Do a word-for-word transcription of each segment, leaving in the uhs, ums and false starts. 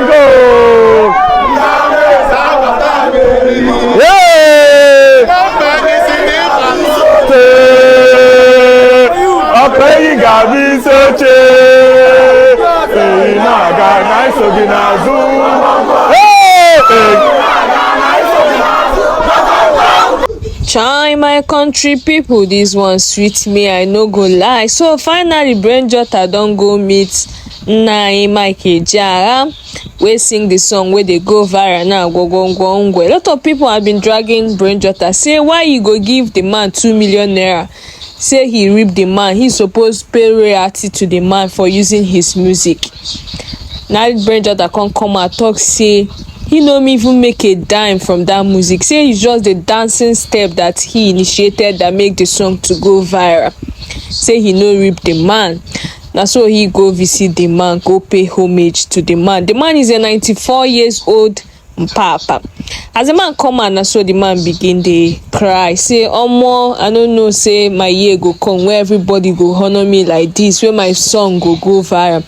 Go! Yeah! Ọkpeyinka bụ isi oche. Eyi na-aga na iso gị n'azụ. Hey! Chai, my country people, this one sweet me, I no go lie. So finally, Brain Jotter don go meet Nai Mike Ejeagha, wey sing the song wey dey go viral now, Gwogwongwongwe. A lot of people have been dragging Brain Jotter, say why you go give the man two million naira, say he rape the man, he suppose pay royalty to the man for using his music. Na Brain Jotter come come out talk say he no even make a dime from that music, say it's just the dancing step that he initiated that make the song to go viral. Say he no rape the man. Na so he go visit the man, go pay homage to the man. The man is a ninety-four years old papa. As the man come out, na so the man begin dey cry, say, "Omo, I no know say my year go come where everybody go honor me like this, where my song go go viral."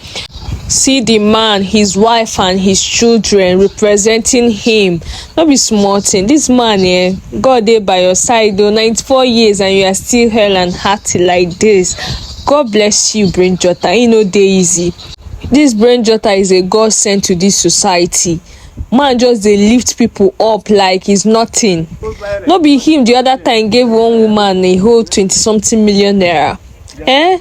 See the man, his wife and his children representing him. No be small thing. This man, eh, God dey by your side though. Ninety-four years and you are still hale and hearty like this. God bless you, Brain Jotter. E no dey easy. This Brain Jotter is a God sent to this society. Man just dey lift people up like it's nothing. No be him the other time gave one woman a whole twenty something million naira. Eh?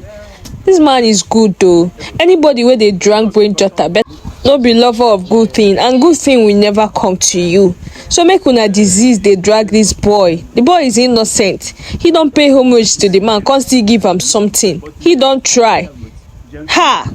This man is good though. Anybody wey dey drag Brain Jotter, but no be lover of good thing, and good thing will never come to you. So make una disease dey drag this boy. The boy is innocent. He don pay homage to the man, come still give am something. He don try. Ha!